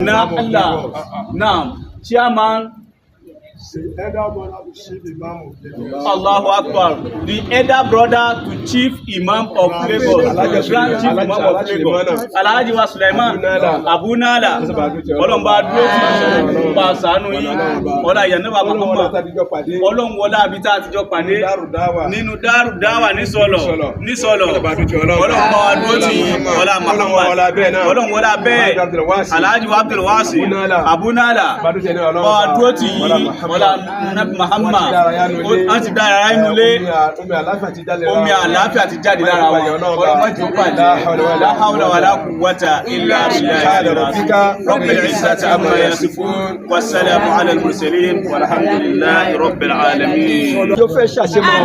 Na'am. Naam. Chairman. The elder brother to Chief Imam of Lagos. Allahu Akbar. The elder brother to Chief Imam of Lagos. Grand Chief Imam of Lagos. Alhaji wa Sulaiman Abu Nala. Ọlọ́run bá dúró tì í, bá a ṣàánú yín. Ọlá ìyànnábà Muhammad. Ọlọ́run wọlá àbí tá a ti jọ pàdé nínú Dáàrú Dáwà nísọlọ̀ nísọlọ̀. Ọlọ́run bá wa dúró tì í. Ọlá Muhammad. Ọlọ́run wọlá bẹ́ẹ̀. Alhaji wa Abdul Wasi Abu Nala. Bá wa dúró tì í. Ọlá Nabi Muhammad. Wọ́n ti dára inú ilé. Omi àlàáfíà ti jáde lára wọn. Ọlọ́mọdé ó bàjẹ́. La hawla wala quwwata illa billahi rabbil izzati amma yasifun, wassalamu ala al-mursalin, walhamdulillahi rabbil alamin. Yóò fẹ́ ṣàṣemọ̀,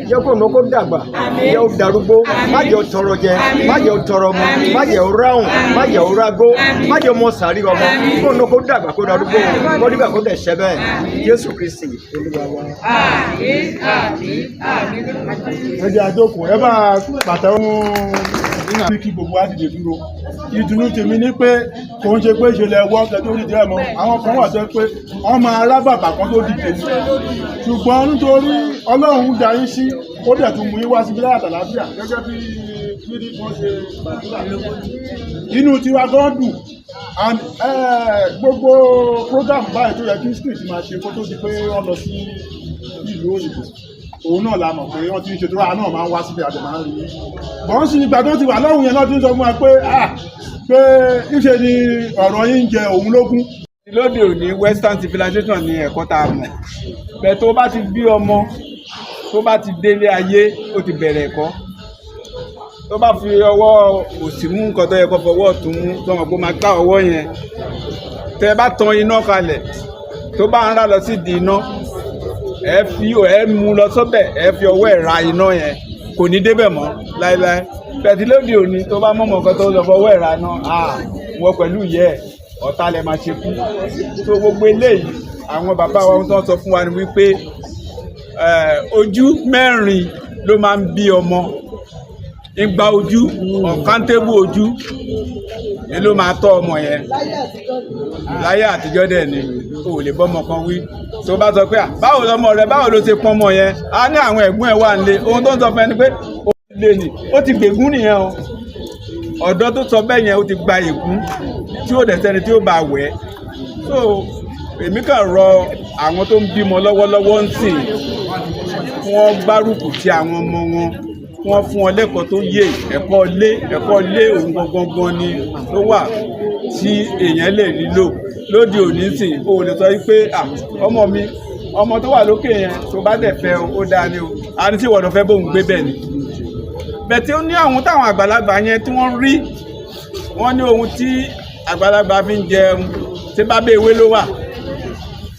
jẹ́ kó nà kó dàgbà, jẹ́ ó darúgbó, má jẹ́ ó tọrọ jẹ, má jẹ́ ó tọrọ mu, má jẹ́ ó ráhùn, má jẹ́ ó rágó, má jẹ́ ó mọ sàárì ọmọ, kó nà kó dàgbà, kó darúgbó, kó dìgbà kó dẹ̀ ṣẹ́ bẹ́ẹ̀. Jésù Kristi Olúwa wa. Ẹ jẹ́ àjókòó, ẹ bá pàtẹ́wọ́ ní kí gbogbo wa dìde dúró. Ìdùnnú tèmi ni pé kò ń ṣe pé ìṣẹ̀lẹ̀ ẹwọ́ kẹ tó dìde ẹ̀ mọ́. Àwọn kan wà tó yẹ pé wọ́n máa rábàbà kan tó dìde ni, ṣùgbọ́n nítorí Ọlọ́run dá yín sí, ó dẹ̀ tún mú yín wá síbi láyàtọ̀ àlàáfíà gẹ́gẹ́ bí bíbí kan ṣe gbàdúrà. Inú tiwa gan dùn and gbogbo program báyìí tó yẹ kí street máa ṣe kó tó di pé wọ́n lọ sí ìlú òyìnbó, òun náà la mọ̀ pé wọ́n ti ń ṣe tó rà náà máa ń wá síbi àjọ máa ń rí bọ́n sì. Ìgbà tó ti wà lọ́hùn yẹn náà ti ń sọ fún wa pé ah, pé ńṣe ni ọ̀rọ̀ yín ń jẹ òun lógún. Lóde òní, western civilization ni ẹ̀kọ́ tá a mọ̀ bẹ́ẹ̀. Tó bá ti bí ọmọ, tó bá ti délé ayé, ó ti bẹ̀rẹ̀ ẹ̀kọ́. Tó bá fi ọwọ́ òsì mú nǹkan tó yẹ kó fọwọ́ ọ̀tún mú, tó mọ̀ pé ó máa ká ọwọ́ yẹn. Tẹ́ bá tan iná kalẹ̀, tó bá ń rà lọ sí di iná, ẹ fi ẹ mú lọ sọ́bẹ̀, ẹ fi ọwọ́ ẹ̀ ra iná yẹn, kò ní débẹ̀ mọ́ láéláé. Bẹ̀tí lóde òní, tó bá mọ̀mọ́ nǹkan tó lọ fọwọ́ ẹ̀ ra iná, wọ́n pẹ̀lú ìyẹ́ ẹ̀ ọ̀tá lẹ máa ṣe kú. Tó gbogbo eléyìí, àwọn bàbá wa, ohun tó ń sọ fún wa ni wípé ojú mẹ́rin ló máa ń bí ọmọ. Igba ojú, uncountable ojú ni ló máa tọ́ ọmọ yẹn. Láyé àtijọ́ dẹ̀ ni o ò lè bọ́mọ kan wí. Tó bá sọ pé, "Ah, báwo lọmọ rẹ, báwo ló ṣe pọn ọmọ yẹn?" á ní àwọn ẹ̀gbọ́n ẹ̀ wà nílé. Ohun tó ń sọ fún ẹni pé ó lè ní ó ti gbègún nìyẹn o. Ọ̀dọ́ tó sọ bẹ́ẹ̀ yẹn, ó ti gba ègún tí ó dẹ̀ sẹ́ni tí ó bá wẹ̀. So èmi kàn rọ àwọn tó ń bímọ lọ́wọ́lọ́wọ́ ń sìn, kí wọ́n gbárùkù ti àwọn ọmọ wọn, kí wọ́n fún wọn lẹ́kọ̀ọ́ tó yé. Ẹ̀kọ́ lé, ẹ̀kọ́ lé, òun gangan ni ló wà tí èèyàn lè rí lò lóde òní sìn. O lè sọ wípé, "Ah, ọmọ mi, ọmọ tó wà lókè yẹn, tó bá dẹ̀ fẹ́ o, ó dáa ni o." A ní tí ìwọ lọ fẹ́ bóun gbé bẹ́ẹ̀ ni. Bẹ́ẹ̀ tí ó ní àwọn táwọn àgbàlagbà yẹn tí wọ́n rí, wọ́n ní ohun tí àgbàlagbà fi ń jẹun tí bá bẹ́ ewé ló wà.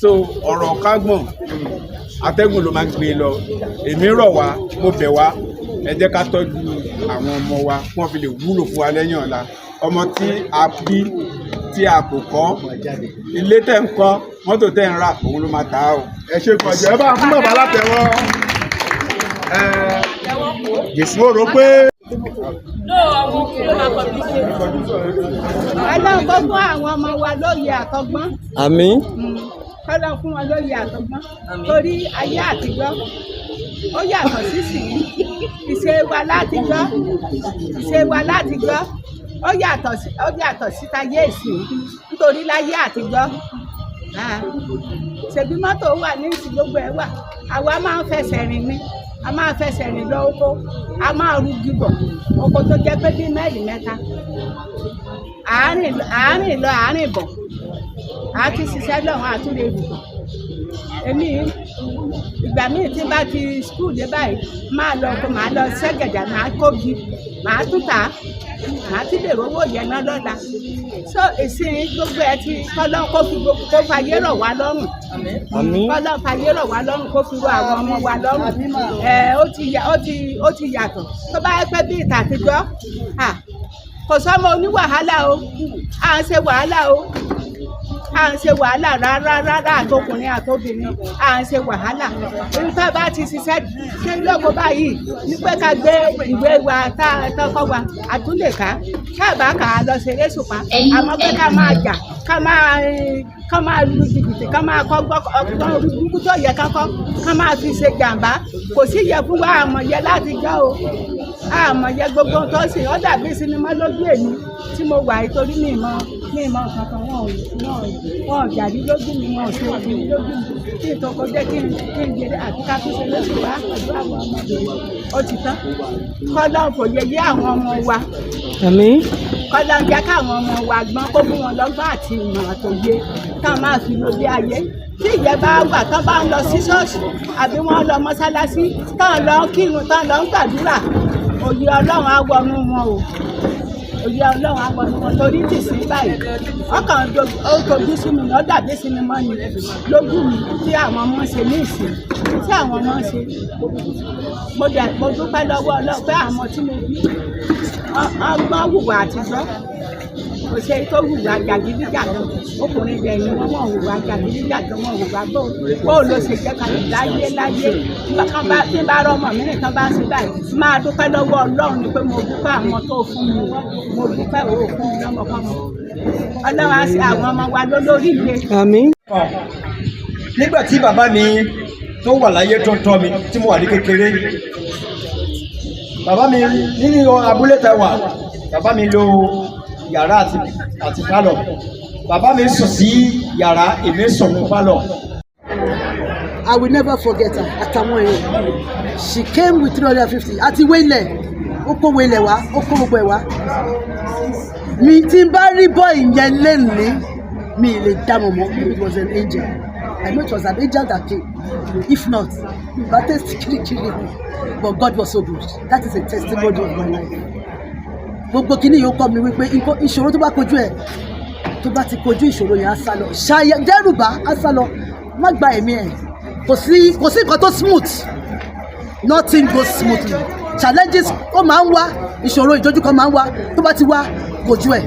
So ọ̀rọ̀ kágbọ̀n atẹ́gùn ló máa ń gbé lọ. Èmi rọ̀ wá, mo bẹ̀ wá, ẹ jẹ́ ká tọ́jú àwọn ọmọ wa kí wọ́n fi lè wúlò fún wa lẹ́yìn ọ̀la. Ọmọ tí a bí tí a kò kọ́, ilé tẹ̀ ń kọ́, mọ́tò tẹ̀ ń rà, òun ló máa tà á o. Ẹ ṣe kọjá, ẹ bá fún bàbá látẹ̀wọ́. Ẹ mo rò pé Ọlọ́run kó fún àwọn ọmọ wa lóye àtọgbọ́n. Àmín. Kọ́lọ́run fún wọn lóye àtọgbọ́n, torí ayé àtijọ́ ó yàtọ̀ sísìnyí. Ìṣe wa látijọ́, ìṣe wa látijọ́ ó yàtọ̀ sí tayé ìsìn, nítorí láyé àtijọ́, ah, ṣèbí mọ́tò wà ní ìsìn, gbogbo ẹ̀ wà. Àwa máa ń fẹsẹ̀ rìn ni, a máa ń fẹsẹ̀ rìn lọ oko, a máa rugi bọ̀ oko tó jẹ́ pé bí máìlì 3, àárín àárín lọ, àárín bọ̀, a ti ṣiṣẹ́ lọ́hùn, àtúndé ibùdó. Èmi, ìgbà míì tí bá ti school dé báyìí, máa lọ oko, máa lọ ṣẹ́gẹ̀dẹ̀, máa kógi, máa tún tà á, máa tún lè rówó yẹn ná lọ́la. So ìsìn gbogbo ẹ ti, kọ́lọ́ kó fi gbogbo kó fayé rọ̀ wá lọ́rùn. Àmín. Kọ́lọ́ fayé rọ̀ wá lọ́rùn, kó fi rọ̀ àwọn ọmọ wa lọ́rùn. Ẹ ó ti yàtọ̀. Tó bá yẹ pé bí ìtà àtijọ́, ah, kò sọ́mọ oníwàhálà o, à ń ṣe wàhálà o. À ń ṣe wàhálà rárá rárá, àtọkùnrin àtobìnrin, à ń ṣe wàhálà. Èyí tá a bá ti ṣiṣẹ́ ṣé lóko báyìí ní pé ká gbé ìwé wa tá a tọkọ wa àtúndè ká tá a bá kà á lọ ṣeré ṣùpá. Àmọ́ pé ká máa jà, ká máa lu jìbìtì, ká máa kọ́ gbọ́ ọgbọ́n burúkú tó yẹ ká kọ́, ká máa fi ṣe jàǹbá, kò sí yẹ fún wa. Àmọ̀ yẹ láti jọ́ o, àmọ̀ yẹ gbogbo tó sì ó dàbí sinimá lójú èmi tí mo wà yìí, torí mi mọ̀ kankan. Wọn ò jàdí lójú mi, wọn ò ṣe òfin lójú mi kí n tó kó jẹ́ kí n jèrè àti ká tún ṣe lóṣù wá pẹ̀lú àwọn ọmọ mi. Ó ti tán. Kọ́lọ́n kò yẹ yé àwọn ọmọ wa. Àmín. Kọ́lọ́n jẹ́ káwọn ọmọ wa gbọ́n, kó fún wọn lọ́gbọ́n àti ìmọ̀ àtòye tá a máa fi lóde ayé. Tí ìyẹn bá wà, tán bá ń lọ sí ṣọ́ọ̀ṣì àbí wọ́n lọ mọ́sálásí, tán lọ ń kírun, tán lọ ń gbàdúrà, òye Ọlọ́run á wọnú wọn o, òye Ọlọ́run á wọnú wọn. Torí tì sí báyìí, ọkàn ó tojú sí mi, ó dàbí sinimá ni lójú mi tí àwọn ọmọ ń ṣe ní ìsìn, tí àwọn ọmọ ń ṣe. Mo dẹ̀ mo dúpẹ́ lọ́wọ́ Ọlọ́run pé àwọn tí mo bí ọgbọ́n hùwà àtijọ́, kò ṣe tó hùwà jàgídíjàgan. Ọkùnrin bẹ̀ ni wọ́n, wọ́n hùwà jàgídíjàgan, wọ́n hùwà bó bó ló ṣe jẹ́ kalẹ̀ láyé láyé. Kán bá tí n bá rọmọ mi nìkan bá ń ṣe báyìí, máa dúpẹ́ lọ́wọ́ Ọlọ́run ni pé mo dúpẹ́ àwọn tó fún mi, mo dúpẹ́ òun fún mi lọ́mọkọ́mọ. Ọlọ́run á ṣe àwọn ọmọ wa lólórí ire. Àmín. Nígbà tí bàbá mi tó wà láyé tó ń tọ́ mi tí mo wà ní kékeré, bàbá mi nínú abúlé tẹ wà, bàbá mi lo yàrá àti pálọ̀. Bàbá mi sùn sí yàrá, èmi sùn ní pálọ̀. I will never forget her àtàwọn èèyàn. She came with 350 àti ìwé ilẹ̀, ó kó ìwé ilẹ̀ wá, ó kó gbogbo ẹ̀ wá. Mi tí n bá rí boy yẹn lénìí, mi lè dá mọ̀ mọ́. It was an angel. I know it was an angel that came. If not, bá taste kirikiri. But God was so good. That is a testimony of my life. Gbogbo kìíní yóò kọ́ mi wípé ìṣòro tó bá kojú ẹ̀, tó bá ti kojú ìṣòro yẹn, á sá lọ. Ṣayẹ dẹ́rùbà, á sá lọ. Má gba ẹ̀mí ẹ̀. Kò sí nǹkan tó smooth. Nothing goes smoothly. Challenges ó máa ń wá, ìṣòro, ìdojúkọ máa ń wá. Tó bá ti wá, kojú ẹ̀.